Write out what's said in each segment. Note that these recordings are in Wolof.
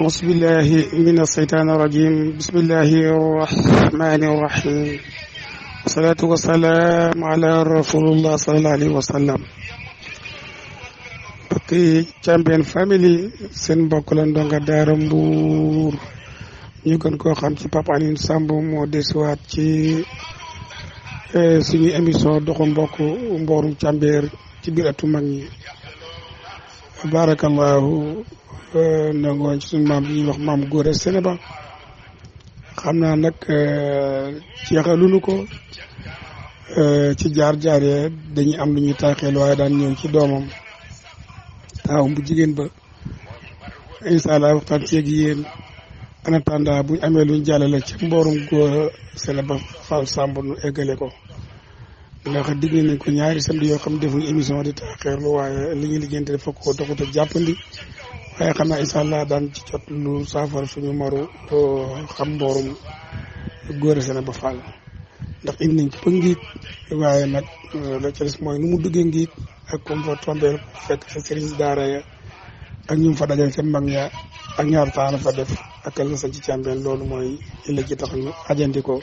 أعوذ بالله من الشيطان الرجيم بسم الله الرحمن الرحيم والصلاة والسلام على رسول الله صلى الله عليه wa sallam. Mbokki Thiambiene Family seen mbokk la ndonga daara Mbour ñu gën koo xam ci Papa Alioune Samb moo desuwaat ci suñu émission doxu mbokk mboorum Thiambiene ci biir atu mag ñi. Barakallahu nangoon ci suñu maam bi ñuy wax maam Góore Sénéba xam naa nag jeexaluñu ko ci jaar-jaar yee dañuy am lu ñuy taaxeel waaye daan ñëw ci doomam taawam bu jigéen ba incha allah waxtaan ceeg yéen en attendant buñ amee luñ jàllale ci mboorum Góore Sénéba Fall Samb nu eggale ko ndax digg nañ ko ñaari samedi yoo xam defuñ émission di taaxeerlu waaye li ñu liggéeyante dafa ko doxut a jàppandi waaye xam naa incha allah daan ci jot lu saafara suñu maru xam mboorum Góore Sénéba Fall ndax indi nañ ko ba ngiit waaye nag la ca des mooy nu mu duggee ngiit ak comme fa tombeel fekk sa sëriñ daara ya ak ñu fa dajal ca mag ya ak ñaar taana fa def ak la sa ci Thiambiene loolu mooy la ci tax ñu ajandi ko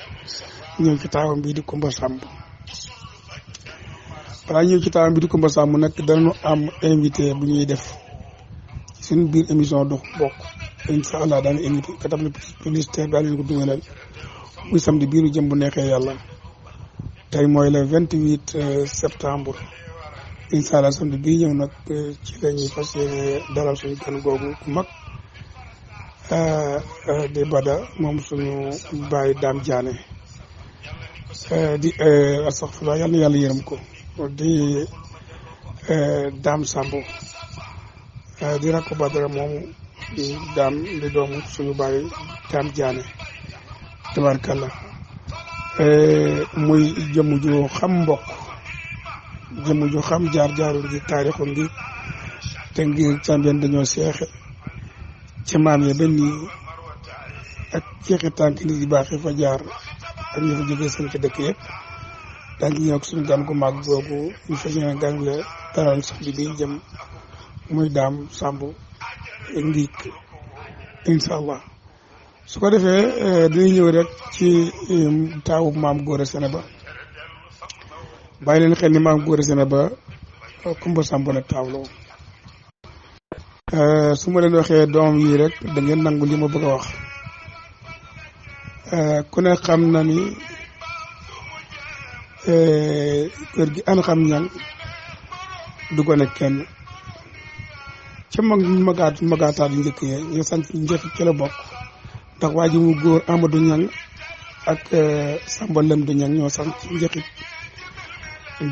ñëw ci taawam bii di Kumba Samb balaa ñëw ci taawam bii di Kumba Samb nag danañu am invité bu ñuy def suñu biir émission dox mbokk incha allah daan invité katam ne publicitaire daal leen ko dugalal muy samedi biiru jëm bu neexee yàlla tey mooy le 28 septembre incha allah samedi bii ñëw nag ci la ñuy fas yéene dalal suñu gan googu ku mag di Bada moom suñu baay Dame Diané di astaghfirullah yal na yàlla yërëm ko di Dame Samb di rakk Badara moom daam di doomu suñu baay Dame Diané tabarkalla muy jëmm ju xam mbokk jëmm ju xam jaar-jaaru ngi taarixu ngi te ngir Thiambiene dañoo seexe ci maam ya benn ak jeexi tànk nit yi baax yi fa jaar ak ñu fa jógee seen ci dëkk yëpp daan ci ñëw ak suñu gan gu mag googu ñu fas yéene gan la dalal samedi bi jëm muy Dame Samb Ngiik incha allah su ko defee dañuy ñëw rek ci taawu maam Góore Sénéba bàyyi leen xel ni maam Góore Sénéba Kumba Samb la taawloo su ma leen waxee doom yi rek da ngeen nangu li ma bëgg a wax ku ne xam na ni kër gi an xam ñang du ko nekk kenn ca magaataat yu njëkk yee ñu sant njëkk ci la bokk ndax waa ji mu góor Amadou Ñang ak Samba Lamdu Ñang ñoo sant njëkkit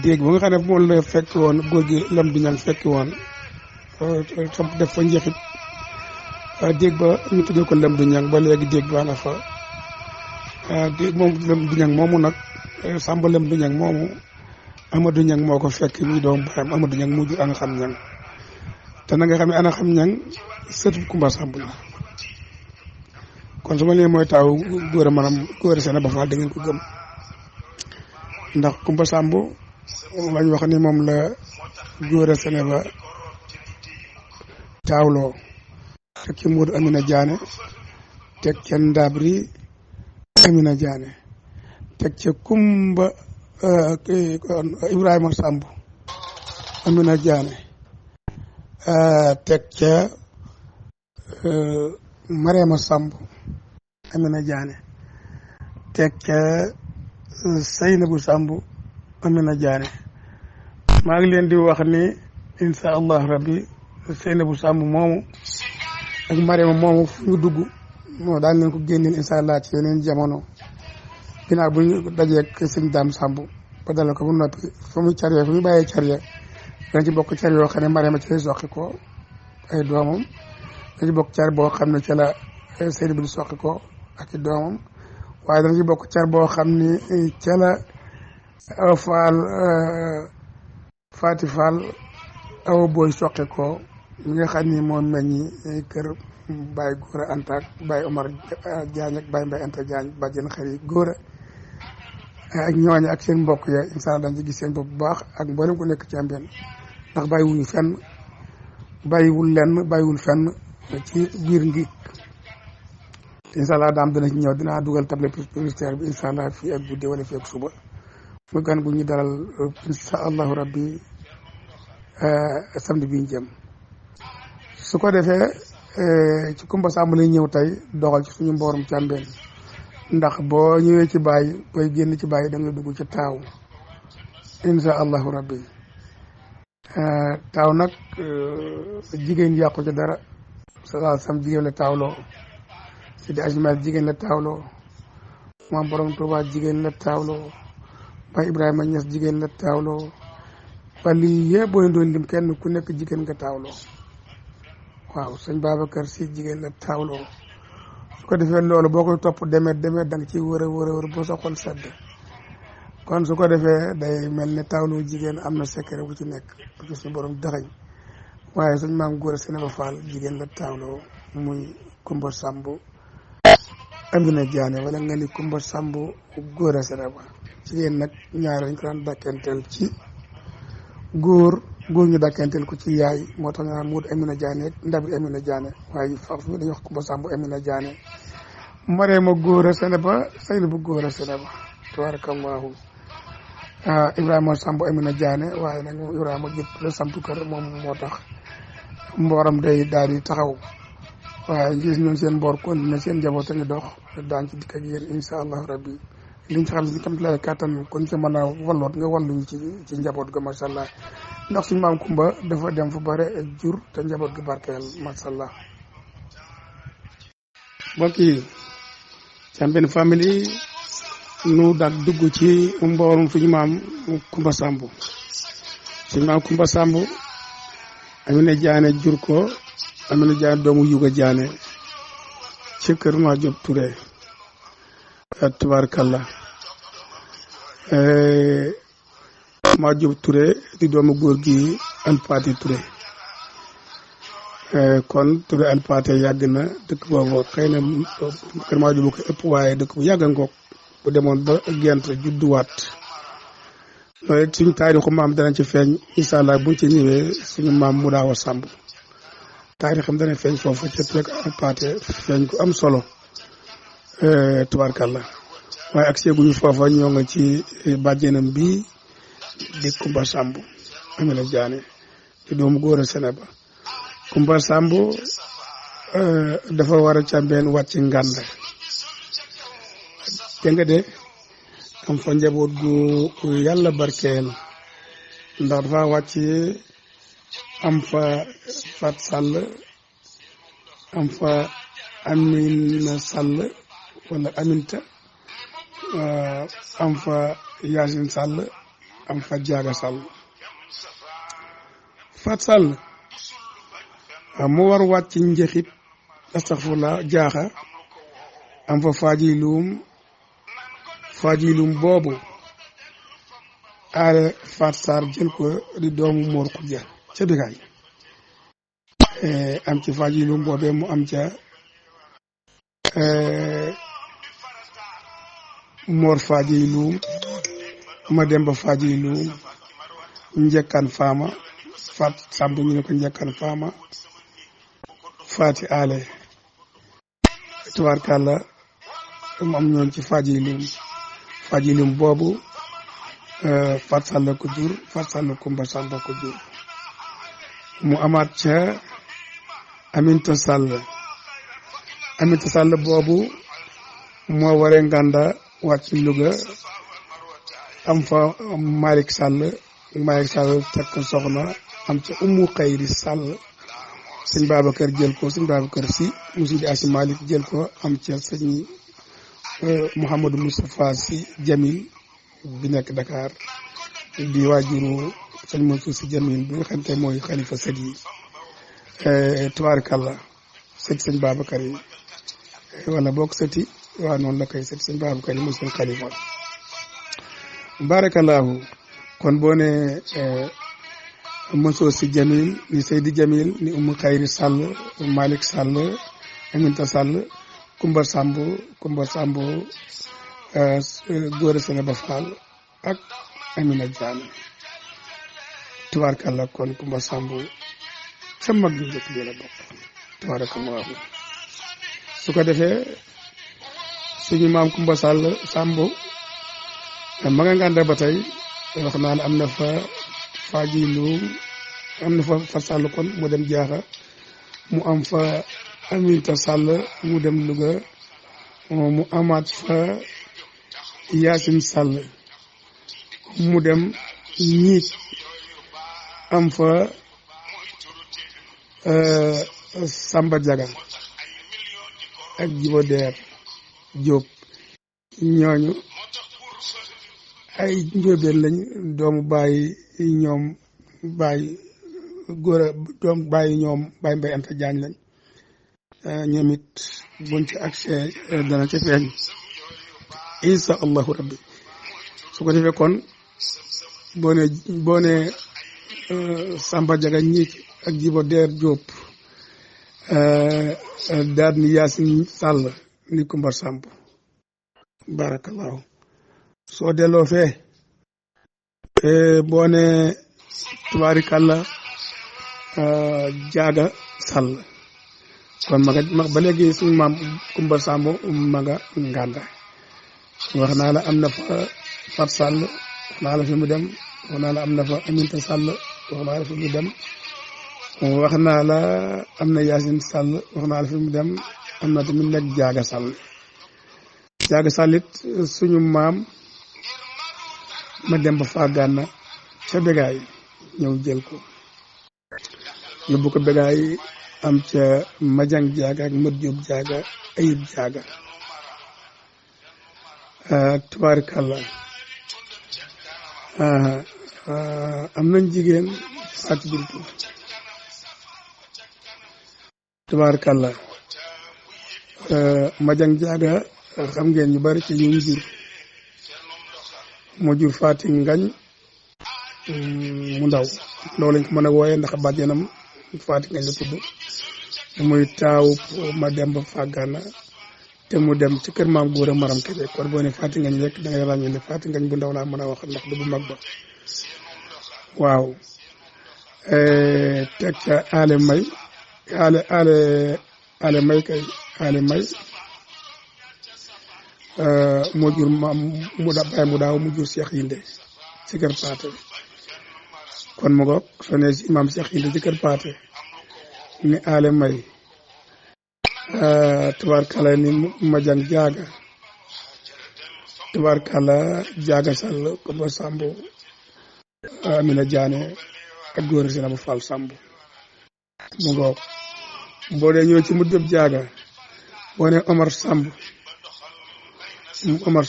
dégg ba nga xam ne moom la fekk woon góor gi Lamdu Ñang fekki woon samp def fa njëkkit dégg ba ñu tuddee ko Lamdu Ñang ba léegi dégg baa nga fa dégg moom Lamdu Ñang moomu nag Samba Lamdu Ñang moomu Amadou Ñang moo ko fekk muy doom baayam Amadou Ñang mujj ana xam ñang te na nga xam ne ana xam ñang sëtu Kumba Samb la kon su ma lee mooy taaw Góore maanaam Góore Sénéba Fall da ngeen ko gëm ndax Kumba Samb lañ wax ni moom la Góore Sénéba taawloo teg ci Modou Amina Diané teg ca Ndabri Amina Diané teg ca Kumba Ibrahima Samb Amina Diané teg ca Mariama Samb Amina Diané teg ca Seynabou Samb Amina Diané maa ngi leen di wax ni insha allah rabbi Seynabou Samb moomu ak Mariama moomu fu ñu dugg moo daan leen ko génneel insha allah ci yeneen jamono ginnaaw bu ñu dajeeg sëñ Dame Samb ba dalal ko bu noppi fu muy carrière fu muy bàyyee carrière dana ci bokk car yoo xam ne Mariama ci lay soqi ko ay doomam dana ci bokk car boo xam ne ca la Seydou bi di soqi ko ak i doomam waaye dana ci bokk car boo xam ni ca la Fall Fati Fall awa booy soqi ko mi nga xam ni moom meññi kër Baye Góora Anta ak Baye Omar Diagne ak Baye Mbaye Anta Diagne bàjjen xarit Góora ak ñooñu ak seen mbokk ya incha allah dañ ci gis seen bopp bu baax ak mboolem ku nekk Thiambiene ndax bàyyiwuñu fenn bàyyiwul lenn bàyyiwul fenn ci biir ngi incha allah daam dana ci ñëw dinaa dugal table publicitaire bi incha allah fii ak guddi wala fii ak suba mu gan gu ñu dalal incha allahu rabbi samedi bi ñu jëm su ko defee ci Kumba Samb lay ñëw tey doxal ci suñu mboorum càmbeen ndax boo ñëwee ci bàyyi booy génn ci bàyyi da nga dugg ci taaw incha allahu rabbi taaw nag jigéen yàqu ci dara sa sam jigéen la taawloo Sidi Ajmal jigéen la taawloo maam borom Tuuba jigéen la taawloo Baay Ibrahima Ñas jigéen la taawloo ba lii yëpp boo doon lim kenn ku nekk jigéen nga taawloo waaw sëñ Babacar Si jigéen la taawloo su ko defee loolu boo koy topp demet da nga ci wër a wër boo sa xol sedd kon su ko defee day mel ne taawloo jigéen am na secret bu ci nekk bu ci suñu borom dëxañ waaye suñ maam góor a Sénéba Fall jigéen la taawloo muy Kumba Samb Amina Diané wala nga ni Kumba Samb góor a Sénéba jigéen nag ñaar lañ ko daan dàkkenteel ci góor ñu dàkkenteel ko ci yaay moo tax nga naan Mour Amina Diané ndabi Amina Diané waaye foofu dañuy wax Kumba Samb Amina Diané Marema góor a Sénéba Seynabou góor a Sénéba tabarakallahu Ibrahima Samb Amina Diané waaye nag moom Ibrahima jëpp la samtu kër moom moo tax mbooram day daal di taxaw waaye gis ñoom seen mboor continué seen njaboot a ngi dox daan ci dikk ak yéen insha allahu rabbi liñ ci xam si tam lay kàttan kon ci mën a walloot nga walluñu ci njaboot ga macha allah ndax suñu maam Kumba dafa dem fu bare ak jur te njaboot gi barkeel macha allah. mbokk yi Cambérène famille nu daal dugg ci mboorum suñu maam Kumba Samb suñu maam Kumba Samb Amina Diané jur ko Amina Diané doomu Yuga Diané ci kër Ma Diop Touré tubaarkalla Ma Diop Touré di doomu góor gi Alpaati Touré kon Touré Alpaati yàgg na dëkk boobu xëy na kër Ma Diop ko ëpp waaye dëkk bu yàgg ngoog bu demoon ba gent judduwaat loolu it suñu taarixu maam dana ci feeñ incha allah buñ ci ñëwee suñu maam mu daaw a Samb taarixam dana feeñ foofu ca Touré Alpaati feeñ ko am solo tubaarkalla waaye ak seeguñu foofa ñoo nga ci bàjjenam bi di Kumba Samb Amina Diané di doomu góor a Sénéba Kumba Samb dafa war a càmbeen wàcc ngànd te nga de am fa njaboot gu yàlla barkeel ndax dafa wàcc am fa Fat Sall am fa Amina Sall wala Aminta am fa Yacine Sall am fa Diaga Sall Fat Sall mu war wàcc njëxit astaghfirullah jaaxa am fa Fajilum boobu aale Fat Sarr jël ko di doomu Mor Khoudia ca Bikaay am ci Fajilum boobee mu am ca Mor Fajilum Mademba Fajilum njëkkaan faama Fat Samb ñu ne ko njëkkaan faama Fati ale tubaarkàlla mu am ñoon ci Fajilum boobu Fat Sall ko jur Fat Sall Kumba Samb ko jur mu amaat ca Aminta Sall boobu moo waree ngànda wàcc Louga am fa Malick Sall takk soxna am ca Umu Xayri Sall sëñ Babacar jël ko sëñ Babacar Si mu Sidi Asi Malick jël ko am ca sëñ Mouhamadou Moustapha Si Jamil bi nekk Dakar di waajuru sëñ Mansour Si Jamil bi nga xam te mooy xalifa sët yi tubaarkàlla sët sëñ Babacar yi wala bokk sëti waaw noonu la koy sët sëñ Babacar yi mooy seen xalifa barakallahu kon boo ne Mansour Si Jamil ni Seydi Jamil ni Umu Xayri Sall Malick Sall Aminta Sall Kumba Samb góor a Sénéba Fall ak Amina Diané tubaarkàlla kon Kumba Samb ca mag ñu njëkk bi la bokk tubaarakallahu su ko defee suñu maam Kumba Sall Samb ma nga ngànda ba tey wax naa ne am na fa Fadilu am na fa Fat Sall kon mu dem Jaaxa mu am fa Aminta Sall mu dem Louga mu amaat fa Yaasin Sall mu dem ñiit am fa Samba Jaga ak Jibo Deer Jóob ñooñu ay njóobeen lañ doomu bàyyi ñoom bàyyi góor a doom bàyyi ñoom bàyyi Mbay Anta Jaañ lañ ñoom it buñ ci accès dana ci feeñ insha allahu rabbi su ko defee kon boo ne Samba Jaga ñiit ak Jibo Deer Jóob daal ni Yaasin Sàll ni Kumba Samb barakallahu soo delloo fee boo ne tubaarikàlla Jaaga Sàll kon ma ba léegi suñu maam Kumba Samb ma nga ngànda wax naa la am na fa Fat Sall wax naa la fi mu dem wax naa la am na fa Aminta Sall wax naa la fi mu dem wax naa la am na Yaasin Sall wax naa la fi mu dem am na tamit nag Jaaga Sall Jaaga Sall it suñu maam ma dem ba Fagana ca Bégaay ñëw jël ko yóbbu ko Bégaay am ca Majang Jaaga ak Mat Jóob Jaaga Ayib Jaaga tubaarikàlla am nañ jigéen Fatou Bintou tubaarikàlla Majang Jaaga xam ngeen ñu bari ci ñu jur moo jur Faati Ngañ mu ndaw loolu lañ ko mën a wooyee ndax bàjjenam Faati Ngañ la tudd muy taaw ma dem ba Fagana te mu dem ci kër maam góor a maram Kebe kon boo ne Faati Ngañ rek da ngay ràññee ne Faati Ngañ bu ndaw laa mën a wax ndax du bu mag ba waaw teg ca ale may ale may kay ale may moo jur maam mu da bàyyi mu daaw mu jur Cheikh Yinde ci kër Paate kon mu ngoog soo ne si maam Cheikh Yinde ci kër Paate ni ale may tubaarkala ni Majang Jaaga tubaarkala Jaaga Sall Kumba Samb Amina Jaane ak góor si na bu Fall Samb mu ngoog boo dee ñëw ci mu dëb Jaaga boo ne Omar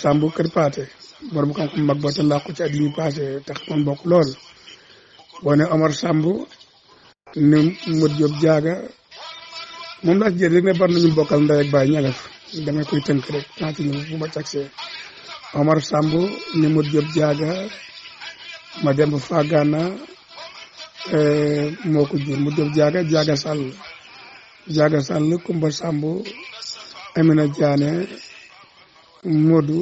Samb kër Paate borom xam-xam mag ba te làqu ci at yi ñu passé te xamoon bokk lool boo ne Omar Samb ni Mat Jóob Jaaga moom laa ci jël rek ne bari nañu bokkal ndey ak baay ñagaf damay koy tënk rek naa ci ñëw bu ma tagsee Omar Samb ni Mat Jóob Jaaga ma dem ba Fagana moo ko jur Mat Jóob Jaaga Jaaga Sall Kumba Samb Amina Jaane Moodu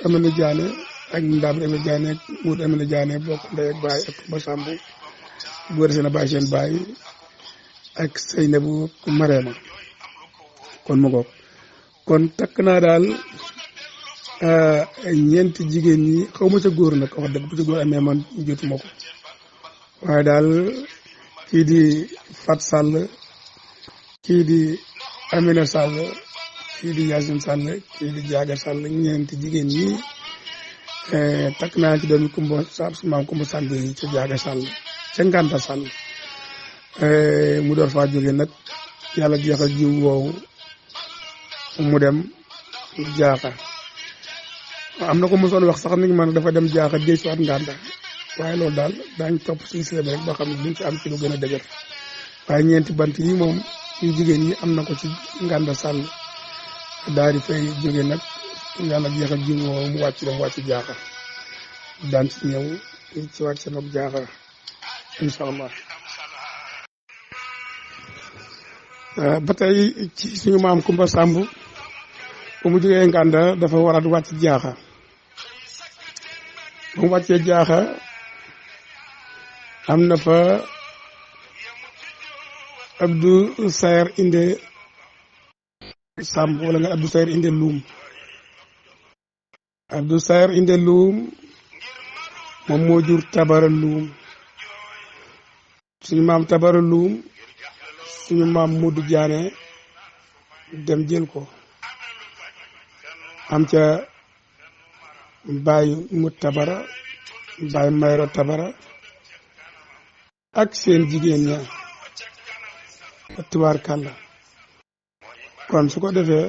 Amina Jaane ak Ndaam Amina Jaane ak Moodu Amina Jaane bokk ndey ak baay ak Kumba Samb góor seen baay seen baay ak Seynabu Mareema kon mu ngoog kon takk naa daal ñeenti jigéen ñi xaw ma ca góor nag wax dëgg bu ca góor amee man jotuma ko waaye daal kii di Fat Sall kii di Amina Sall kii di Yaasin Sall kii di Jaaga Sall ñeenti jigéen ñi takk naa ci doomi Kumba Samb maam Kumba Samb yi ca Jaaga Sall ca Nganta Sall mu door faa jóge nag yàlla jeexal jiw woowu mu dem Jaaxa am na ko mosoon wax sax ni man dafa dem Jaaxa déy si waat Nganta waaye loolu daal daañ topp silsila bi rek boo xam ne duñ ci am ci lu gën a dëgër waaye ñeenti bant yi moom yu jigéen ñi am na ko ci Nganda Sall daal di fay jóge nag yàlla jeexal jiw woowu mu wàcc dem wàcc Jaaxa daan ci ñëw ci wàcc sama Jaaxa incha allah ba tey ci suñu maam Kumba Samb bu mu jógee Nganda dafa waraat wàcc Jaaxa bu mu wàccee Jaaxa am na fa Abdou Sayer Inde Samb wala nga Abdou Sayer Inde Loum Abdou Sayer inde luum moom moo jur tabara luum suñu maam tabara luum suñu maam Modou Diané dem jël ko am ca bàyyi mu tabara bàyyi mayro tabara ak seen jigéen ña tubaar kàlla kon su ko defee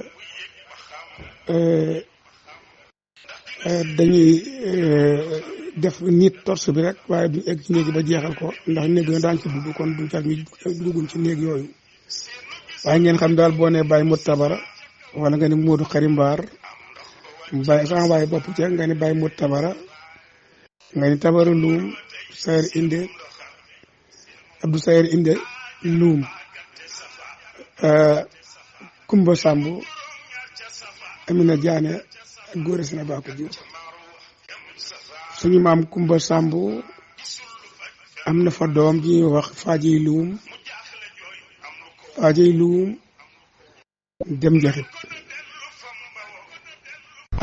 dañuy def nit torse bi rek waaye duñ egg ci néeg ba jeexal ko ndax néeg yi daan ci dugg kon du jar ñu dugguñ ci néeg yooyu waaye ngeen xam daal boo nee bàyyi mut tabara wala nga ne Moodu Xari Mbaar bàyyi sama bàyyi bopp ca nga ne bàyyi mut tabara nga ne tabara luum Sayer inde Abdou Sayer inde luum Kumba Sambu Amina Diané ak góor si na baa ko jur suñu maam Kumba Sambu am na fa doom ji ñuy wax Faajiy Luum dem jaxit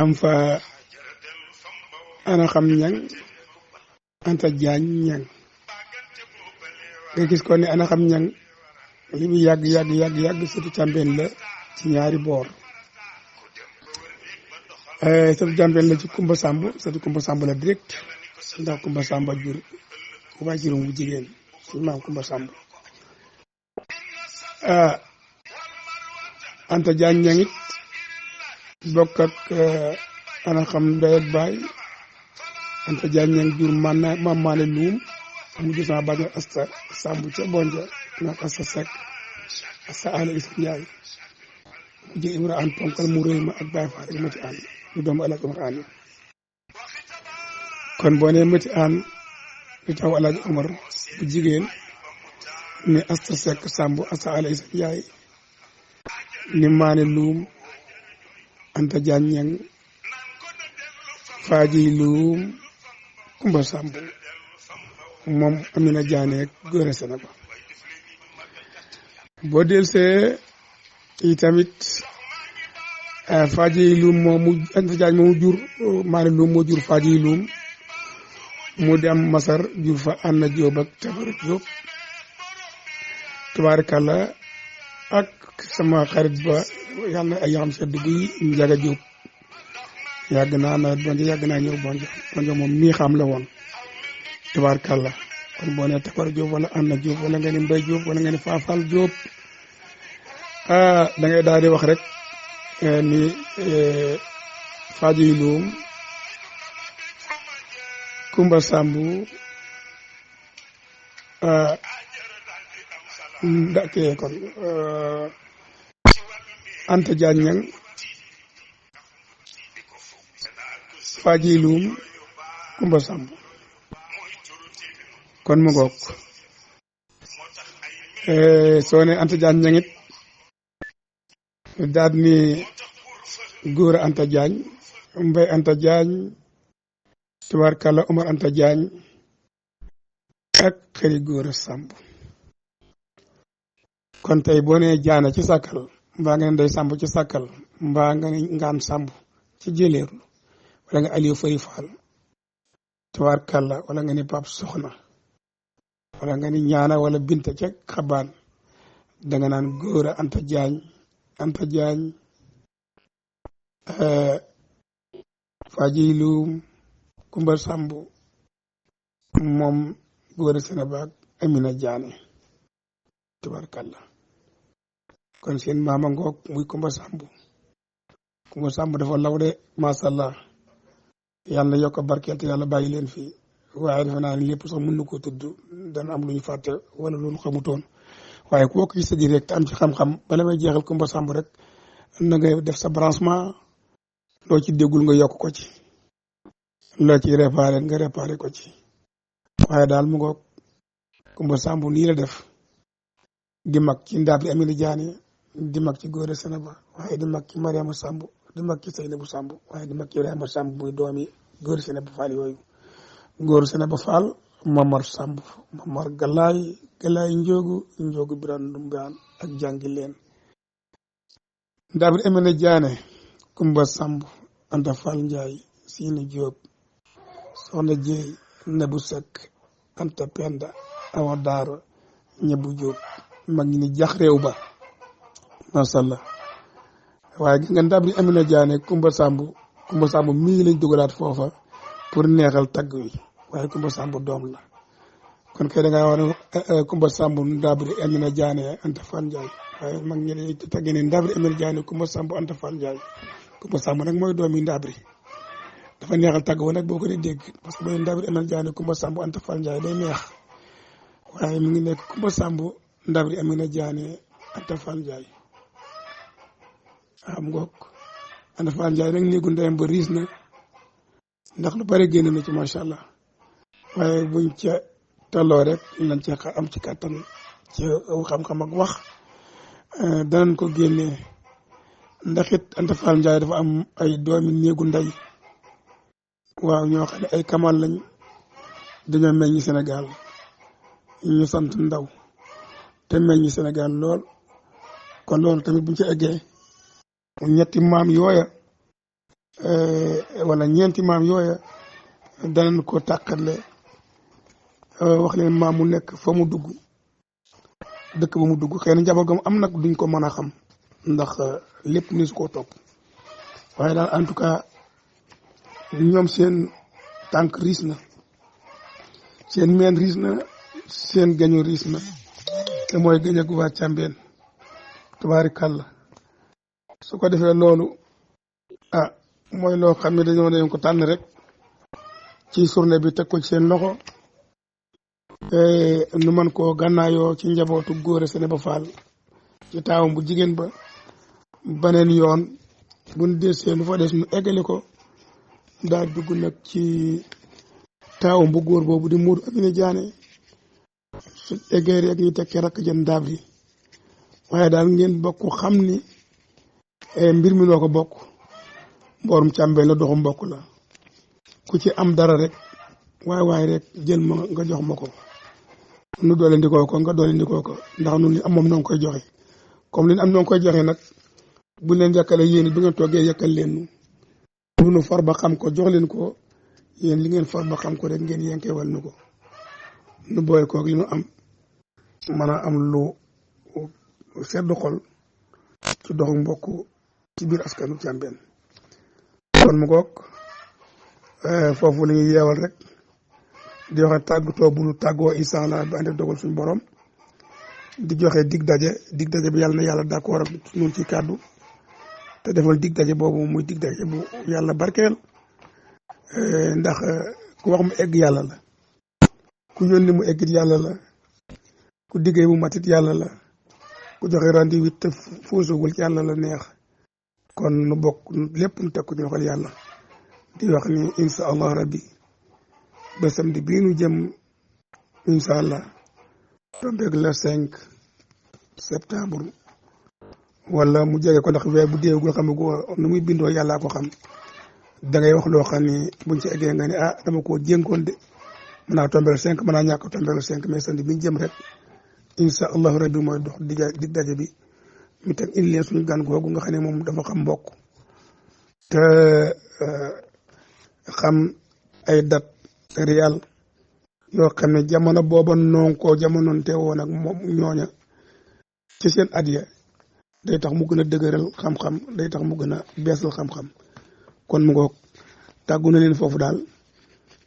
am fa ana xam ñang Anta Jaañ ñang nga gis ko ne ana xam ñang li mu yàgg surtout càmbeen la ci ñaari boor surtout càmbeen la ci Kumba Sambu surtout Kumba Sambu la direct ndax Kumba Samba jur waajuram bu jigéen suñu maam Kumba Sambu Anta Jaañ ñangit bokk ak ana xam ndey ak baay Anta Jaañ ñang jur maam maane luum mu gis naa bàjjo Asta Sambu ca bonja nag Asta Seck Asta Ala Isa Njaay mu jël Ibra An ponkal mu rëy ma ak Baay Faal rek Mati An ñu doomu Alaaji Omar An kon boo nee Mati An ñu taw Alaaji Omar bu jigéen ni Asta Seck Sambu Asta Ala Isa Njaay ni maane luum Anta Jaañ ñang Faajiy Luum Kumba Sambu moom Amina Diané góore sena ba boo delsee i tamit Faajiy Luum moomu Anta Jaañ moomu jur maane luum moo jur Faajiy Luum mu dem Masar jur fa Anna Jóob ak Tabara Jóob tubaarkàlla ak sama xarit ba yàlla na ay yaxam sedd guy Njaga Jóob yàgg naa nawet bonjo yàgg naa ñëw bonjo moom mii xam la woon tubaarkàlla kon boo nee Tabara Jóob wala Anna Jóob wala nga ni Mbay Jóob wala nga ni Faafal Jóob da ngay daal di wax rek ni Faajiy Luum Kumba Sambu ndakee kon Anta Jaañ ñang Faajiy Luum Kumba Sambu kon mu ngoog soo ne Anta Jaañ ñangit daal ni góor Anta Jaañ Mbay Anta Jaañ tubaarkàlla Omar Anta Jaañ ak xëri góor Sambu kon tey boo nee Jaana ci Sàkkal mbaa nga ne Ndey Sambu ci Sàkkal mbaa nga ne Ngaan Sambu ci Jëleerlu wala nga Aliou Fari Faal tubaarkàlla wala nga ni Pap Soxna wala nga ni Ñaana wala Binta ca Xabaan danga naan góor Anta Jaañ Faajiy Luum Kumba Sambu moom góor Sénéba ak Amina Diané tubaarkàlla kon seen maama ngoog muy Kumba Sambu dafa law de masàllaa yàlla yokk barkeel te yàlla bàyyi leen fii waaye defe naa ne lépp sax mën na koo tudd dana am lu ñu fàtte wala lu ñu xamutoon waaye ku bokk ci sa di rek te am ci xam-xam bala may jeexal Kumba Sambu rek na ngay def sa branchement loo ci déggul nga yokk ko ci loo ci réparé nga réparé ko ci waaye daal mu ngoog Kumba Sambu nii la def di mag ci Ndaabli Amina Diané di mag ci góor Sénéba waaye di mag ci Mariama Sambu di mag ci Seynabu Sambu waaye di mag ci Ibrahima Sambu muy doomi góor Sénéba Fall yooyu góor Sénéba Fall Mamar Sambu Mamar Galaay Njoogu Biran Ndumbaan ak jàngi leen Ndaabli Amina Diané Kumba Sambu Anta Fall Njaay Siini Jóob soxna Jéey Nebu Sekk Anta Penda Awa Daaro Ñebu Jóob mag ñi ni jax réew ba masha Allah waaye gis nga ndabri Amina Jaane Kumba Samb mii lañ dugalaat foofa pour neexal tagg wi waaye Kumba Samb doom la kon kay da ngaa war a Kumba Samb ndabri Amina Jaane Anta Fall Njaay waaye mag ñi dañuy tagge ne ndabri Amina Jaane Kumba Samb Anta Fall Njaay Kumba Samb nag mooy doom yi ndabri dafa neexal tagg wa nag boo ko dee dégg parce que booy ndabri Amina Jaane Kumba Samb Anta Fall Njaay day neex waaye mu ngi nekk Kumba Samb ndabri Amina Jaane Anta Fall Njaay am ngoog Anta Fall Njaay nag néegu ndeyam ba riis na ndax lu bari génn na ci macha allah waaye buñ ca tolloo rek lañ ca am ci kàttan ci xam-xam ak wax danañ ko génnee ndax it Anta Fall Njaay dafa am ay doomi néegu ndey waaw ñoo xam ne ay kamal lañ dañoo meññi Sénégal ñu sant ndaw te meññi Sénégal lool kon loolu tamit buñ ci eggee ñetti maam yooya wala ñeenti maam yooya danañ ko tàqale wax leen maam mu nekk fa mu dugg dëkk ba mu dugg xëy na njaboot gam am nag duñ ko mën a xam ndax lépp ni su koo topp waaye daal en tout cas ñoom seen tànk riis na seen meen riis na seen gañu riis na te mooy gañ ak waa Càmbeen tabaarikàlla su ko defee loolu mooy loo xam ne dañ ko tànn rek ci journée bi teg ko ci seen loxo nu man koo gànnaayoo ci njabootu Góora Sénéba Fall ci taawam bu jigéen ba baneen yoon buñ desee lu fa des nu eggale ko daal dugg nag ci taawam bu góor boobu di Moodu Amina Jaane su eggee rek ñu tekki rakk jën ndabri waaye daal ngeen bokk xam ni mbir mi loo ko bokk mboorum Càmbeen la doxu mbokk la ku ci am dara rek waaye rek jël ma nga jox ma ko nu doole ndikoo ko nga doole ndikoo ko ndax nun li am moom noo ngi koy joxe comme li am noo ngi koy joxe nag bu leen yàkkale yéen bi ngeen toggee yàkkal leen nu nu far ba xam ko jox leen ko yéen li ngeen far ba xam ko rek ngeen yenkewal nu ko nu boole koog li nu am mën a am lu seddu xol ci doxu mbokk ci biir askanu Càmbeen kon mu goog foofu la ñuy yeewal rek di joxe tàggatoo bu nu tàggoo incha allah ba ànd ak dogal suñu borom di joxe dig daje bi yàlla na yàlla d'accord ak ñun ci kàddu te defal dig daje boobu muy dig daje bu yàlla barkeel ndax ku wax mu egg yàlla la ku yónni mu eggit yàlla la ku diggee mu matit yàlla la ku joxe rendez-vous te fuusagul ci yàlla la neex kon nu bokk lépp nu teg ko ci loxol yàlla di wax ni incha allah rabbi ba samedi bii nu jëm incha allah tombeeg le 5 septembre wala mu jege ko ndax weer bu déewgul xam nga nu muy bindoo yàllaa ko xam da ngay wax loo xam ni buñ ci eggee nga ne dama koo jénkoon de mën naa tombé le 5 mën naa ñàkk tombé le 5 mais samedi bi ñu jëm rek incha allahu rabbi mooy dox dig daje bi mi tam indi leen suñu gan googu nga xam ne moom dafa xam mbokk te xam ay date réel yoo xam ne jamono booba noonu koo jamonoonte woon ak moom ñooña ci seen at ya day tax mu gën a dëgëral xam-xam day tax mu gën a beesal xam-xam kon mu ngoog tàggu na leen foofu daal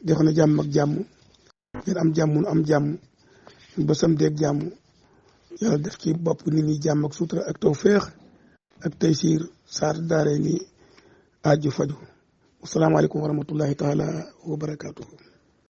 di wax ne jàmm ak jàmm ngeen am jàmm nu am jàmm ba samedi ak jàmm yàlla def ci bopp nit ñi jàmm ak sutura ak tawféex ak taysiir saar daare ni aju faju asalaamaaleykum wa rahmatullahi taala wa barakaatuhu